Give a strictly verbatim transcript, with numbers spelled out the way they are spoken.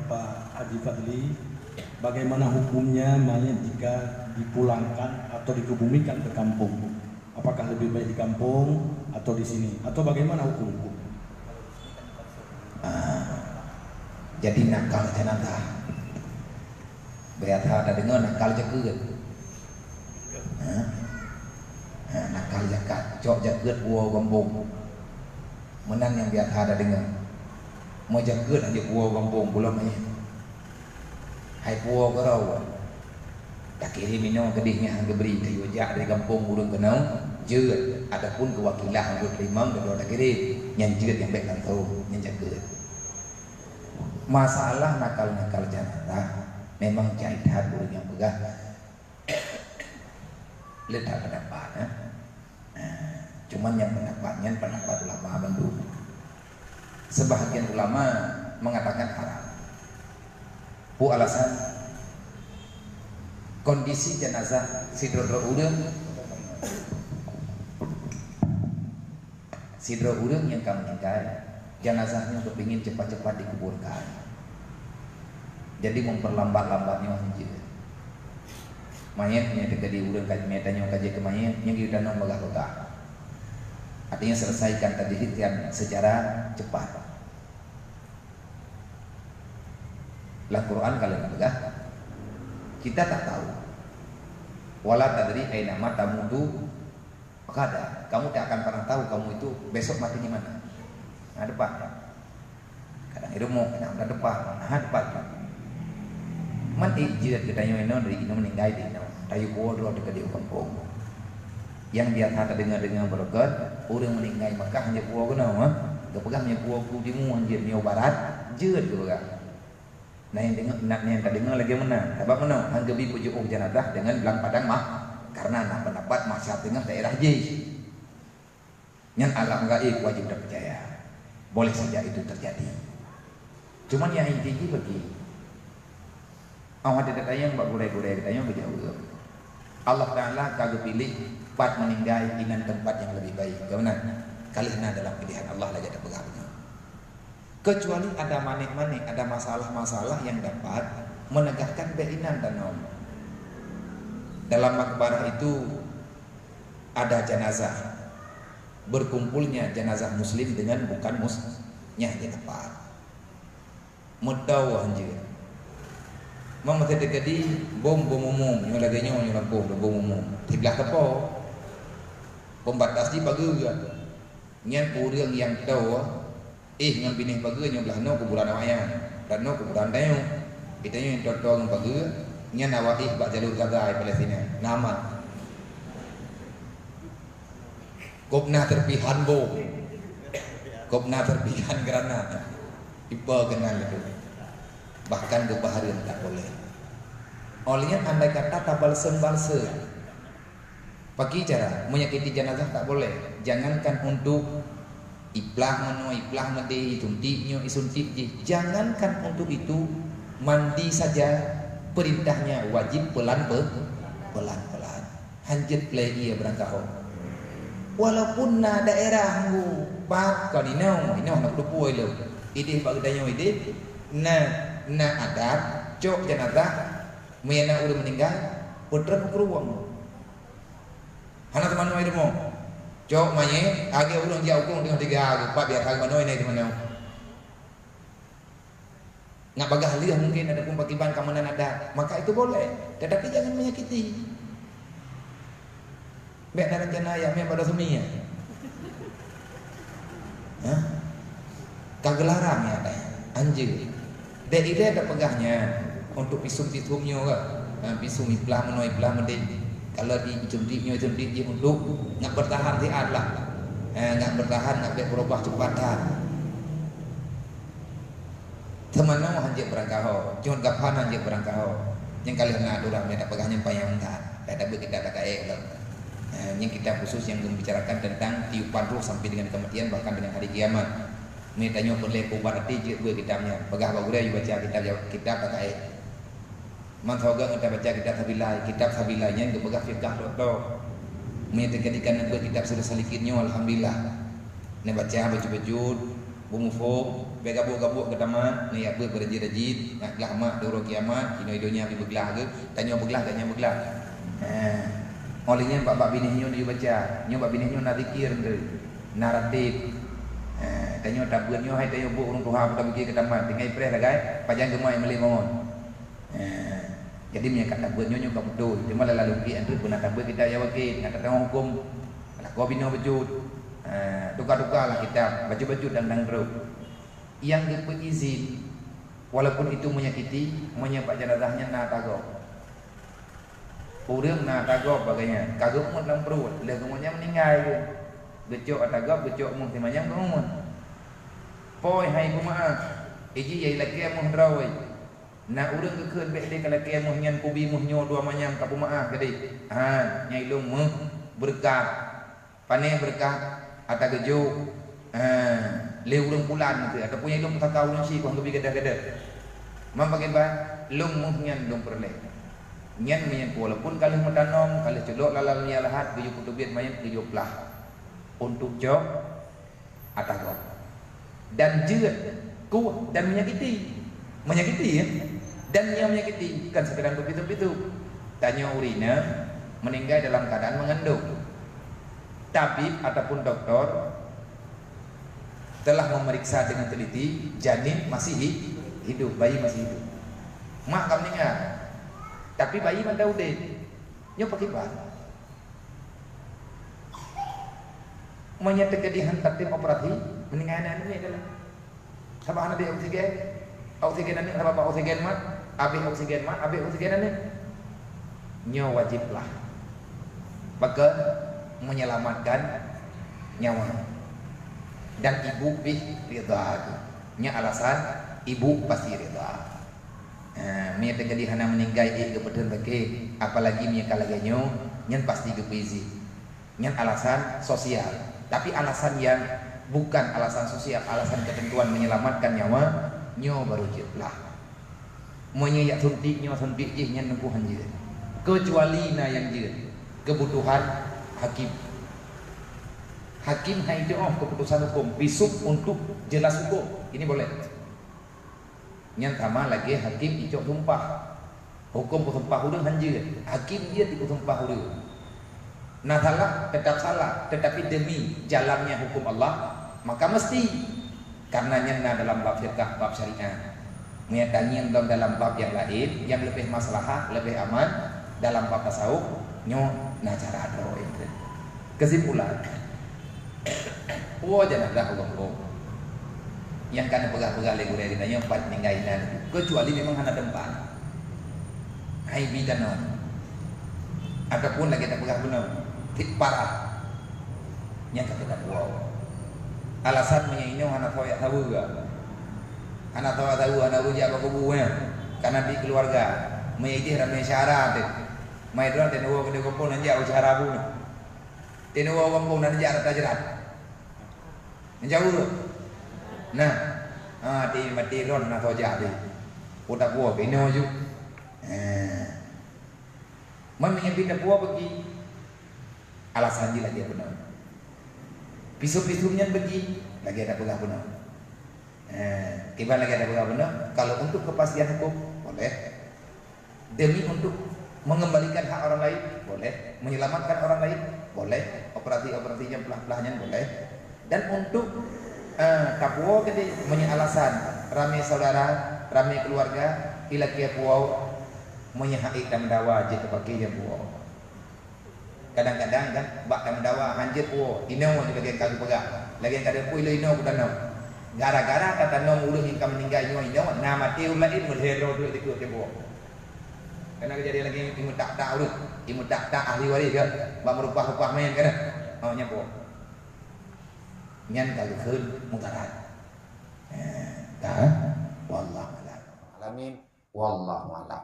Pak Haji Fadli, bagaimana hukumnya mayat jika dipulangkan atau dikebumikan ke kampung? Apakah lebih baik di kampung atau di sini? Atau bagaimana hukum? Ah, jadi nakal janatah. Biasa tadeungoe nakal jakeuet. Ha? Ha, nakal jakeuet, cok jakeuet puwoe gampông. Meunan nyang biasa tadeungoe. Meujakeuet hanjeuet puwoe gampông, bulan manyét. Hai puwoe keudroe. Takirém inoe keudeh nyang geubri, tayue jak dari gampông ureuëng keunoe, jeuet. Adapun keuwakilan anggota imam, keudroe takirém. Nyang jeuet nyang bék langsông, nyang jakeuet. Masalah nakal-nakal janatah, memang jai that ureuëng nyang peugah. Le that pendapat, eh. Nah, cuman nyang pendapat nyan pendapat ulama bandum. Sebahagian ulama mengatakan haram. Peue alasan? Kondisi jenazah sidroe-droe ureuëng, sidroe ureuëng nyang ka meuninggai, jenazah nyoe geupingin cepat-cepat dikuburkan. Jadi memperlambat-lambat nyoe hanjeuet. Manyét nyang teukeudi ureuëng ka, manyét tanyoe ka jeuet keu manyét, nyang geuyue tanom bagah-bagah. Artinya selesaikan tadhikrian secara cepat. Lam Quran ka lheueh peugah, kita tak tahu. Wala tadri aina ma tamutu ghadan. Kamu tak akan pernah tahu kamu itu besok mati di mana. Nah, depan. Kadang di rumoh, kadang di depan, nah, depan. Man ék jeuet geutanyoe inoe dari inoe meuninggai di inoe. Tayue puwoe droe teuka di gampông. Nyang biasa tadeungoe-deungoe barokon, ureuëng meuninggai Makkah hanjeuet puwoe keunoe, ha? Geupeugah hanjeuet puwoe ku timu, hanjeuet nyoe barat, jeuet geupeugah. Nah, nyang deungoe, nah, nyang tadeungoe lagée meunan. Sabab meunoe, han geubi peujiôh janazah deungon blang padang mah, karena na pendapat mahsyar teungoh daerah jih. Nyan alam gaib, wajib tapeucaya. Boleh saja itu terjadi. Cuman nyang inti jih bagi, awak até tatanyong bak gurée-gurée geutanyoe geujaweueb. Allah Taala ka geupiléh pat meuninggai inan teumpat nyang leubeh baik. Ka meunan? Ka lheueh na dalam pilihan Allah lagée tapeugah beungoh. Kecuali ada manéh-manéh, ada masalah-masalah yang dapat menegahkan bék inan tanom. Dalam makbarah itu ada jenazah. Berkumpulnya jenazah muslim dengan bukan mus-, nyan hana tepat. Meutoe hanjeuet. Meunyoe teukeudi bom, bom umum, nyoe lagée nyoe, nyoe lampôh, bom umum. Siblah sapo? Pembatas di pageue. Nyan ureuëng nyang toe, éh ngon binéh pageue nyoe blah noe kuburan awaknyan, dan noe kuburan tanyoe. Geutanyoe nyang toe-toe ngon pageue, nyan awak éh bak jalur Gaza di Palestina. Nyan aman. Gobnyan serpihan bom. Gobnyan serpihan granat. Ipe keunan laju. Bahkan geupeugah hareuem tak boleh. Óh lheueh nyan andai kata tabalsem-balsem. Bagi cara menyakiti jenazah tak boleh. Jangankan untuk iplah meunoe, iplah meudéh, isuntik nyoe, isuntik jih. Jangankan untuk itu, mandi saja perintahnya wajib pelan-pe-, pelan-pelan. Hanjeuet plé ie beurangkaho. Walaupun na daerah nggu, pat kon inoe, inoe na peudupue lom. Idéh bak geutanyoe idéh, na, na adat, cok jenazah, meunyo na ureuëng meuninggai, peutrön u krueng. Hana teumanoe rumoh. Cok manyét, lagée ureuëng jak u krueng teungoh tiga, pat biasa teumanoe na teumanoe. Ngat bagah lheueh mungkin ataupun pakriban ka meunan adat, maka itu boleh, tetapi jangan menyakiti. Bék na rencana ayah mé pada sumi ya. Hah? Ka geularang ya teh, anjeue. Dek idéh tapeugah nyan untuk pisum-pisum nyoe ka. Ha, pisum iplah meunoe iplah meudéh. Kalau di suntik nyoe suntik jih untuk ngat bertahan siat lah. Ha, ngat bertahan ngat bék beurubah cepat that. Teumanoe hanjeuet beurangkaho, jeuet gaphan hanjeuet beurangkaho. Nyang ka lheueh na aturan nyang tapeugah nyan panyang that, dan tabeuet kitab takaék lom. Eh, nyan kitab khusus nyang membicarakan tentang tiupan roh sampai dengan kematian, bahkan dengan hari kiamat. Meunyo tanyoe peureulée ubat até jeuet beuet kitab nyan. Peugah bak gurée, "Yue baca kitab, kitab takaék." Man saboh geuh ngon tabaca kitab Sabilai, kitab Sabilai nyan geupeugah fiqah tok-tok. Meunyo teukeudi ka neubeuet kitab Sirus Salikin nyoe, alhamdulillah. Neubaca bacut-bacut, Beumuphom, bèk gabuek-gabuek keu tamat, neujak beuet beurajin-rajin, ngat glah mak di uroe kiamat, inoe donya pih beuglah geuh, tanyoe beuglah, gobnyan beuglah. Eh, óh lheueh nyan bak-bak binéh nyoe neuyue baca, nyoe bak binéh nyoe na zikir, na ratib. Eh, tanyoe tabeuet nyoe hai tanyoe buet ureueng tuha, peue tapiké keu tamat, tinggai preh sagai, pajan geumai meulé mawöt. Eh, jadi meunyoe ka tabeuet nyoe, nyoe ka beutôi, teuma lam lam lungkit nyan treuk beuna tabeuet kitab Yawakin, ngat tateungoh hukôm, lakoe binoe bacut. Eh, tuka-tukalah kitab, bacut-bacut dan, dan treuk. Nyang geupeuizin, walaupun itu menyakiti, meunyoe bak jenazah nyan na ata gob. Ureueng na ata gob bagaih nyan, ka geuuet lam pruet, lheueh geuuet nyan meuninggai geuh. Geucok ata gob, geucok méuh simanyam geuuet. Pôi hai peumeu'ah, iji yai lakèe méuh droe. Na ureueng geukheun bèk lé ka lakèe méuh nyan, kubi méuh nyoe dua manyam ka peumeu'ah keudéh. Han, nyan i lôn méuh beureukat. Pané beureukat ata geujok, eh, lé ureueng pulan keu, ataupun nyang lôn peusaka ureueng syik, kon geubi gadoh-gadoh. Man pakriban, lôn méuh nyan lôn peureulèe. Nyan meunyan walaupun ka lheueh meutanom, ka lheueh culok lam alam nyang lahat, geuyue peuteubiet manyét, geuyue plah. Untuk cok ata gob. Dan jeuet, kueh, dan menyakiti. Menyakiti, ya? Dan nyang menyakiti, bukan sekedar bepitu-pitu. Tanyoe ureueng inong meninggai dalam keadaan mengandung. Tabib ataupun doktor telah memeriksa dengan teliti, janin masih hi-, hidup, bayi masih hidup. Mak ka meninggal, tapi bayi mantong udeb. Nyoe pakriban? Meunyoe teukeudi han tatem operasi, meuninggai aneuk-aneuk nyan. Sabab hana bèk oksigen. Oksigen aneuk, sabab bak oksigen mat, abéh oksigen mat, abéh oksigen aneuk. Nyoe wajéb lah. Pakon? Menyelamatkan nyawa. Dan ibu pih ridha. Nyoe alasan ibu pasti ridha. Ha, meunyoe teukeudi hana meuninggai ék geupeutheun saké, apalagi meunyoe ka lagèe nyoe, nyan pasti geupeu izin. Nyan alasan sosial. Tapi alasan yang bukan alasan sosial, alasan ketentuan menyelamatkan nyawa, nyoe baru jeuet lah. Meunyoe jak suntik nyoe suntik jih, nyan teungku han jeuet. Kecuali na nyang jeuet, kebutuhan hakim. Hakim han itu'oh keputusan hukum, visum untuk jelas hukum. Ini boleh. Nyan sama lagèe hakim icok sumpah. Hukum peusumpah ureueng han jeuet, hakim jeuet ipeusumpah ureueng. Na salah, tetap salah, tetapi demi jalannya hukum Allah, maka mesti. Karena nyan na dalam bab fiqah, bab syariat. Meunyoe tangieng lom dalam bab nyang laén, nyang leubeh maslahah, leubeh aman, dalam bab tasawuf, nyoe na cara droe. Kesimpulan, Woe jenazah ureueng phom. Nyang ka neupeugah-peugah lé gurèe geutanyoe pat ninggai inan, keucuali memang hana teumpat. Hai bi tanom. Ataupun lagèe tapeugah bunoe, tiep parah. Nyang ka teutab woe. Alasan meunyoe inoe hana soe jak saweue. Hana soe jak saweue, hana ureueng jak bak kubu nyan. Karena di keluarga. Meunyoe idéh ramè syedara teuh. Mai droe teuh neuwoe keudéh gampông, nan jak u syedara bu nyoe. Teuh neuwoe gampông, nan jak rata jeurat. Menjaweueb. Nah, ha, ti maté droe na soe jak teuh. Peue tapuwoe binoe ju. Ha. Man meunyoe pih tapuwoe bagi, alasan jih lagèe bunoe. Visum-visum nyan bagi, lagèe tapeugah bunoe. Eh, kiban lagèe tapeugah bunoe, kalau untuk kepastian hukum, boleh. Demi untuk mengembalikan hak orang lain, boleh. Menyelamatkan orang lain, boleh. Operasi-operasi nyan, plah-plah nyan, boleh. Dan untuk, eh, tapuwoe keudéh, meunyoe alasan ramè saudara, ramè keluarga, ilakèe puwoe, meunyoe hana tameudawa jeuet tapaké nyang puwoe. Kadang-kadang kan, bak tameudawa han jeuet puwoe, inoe lagèe ka geupeugah, lagèe ka geupeugah inoe kutanom. Gara-gara tatanom ureueng nyang ka meuninggai nyoe inoe, na maté ureueng laén meulhèe droe duek dikeue teuh puwoe. Kana keujadian lagèe imeutak-tak ureueng, imeutak-tak ahli waréh kan, bak meurupah-rupah manyét kan. Oh, nyan puwoe. Nyan ka geukheun mudarat. Eh, ka? Wallahu a'lam. Alamin. Wallahu a'lam.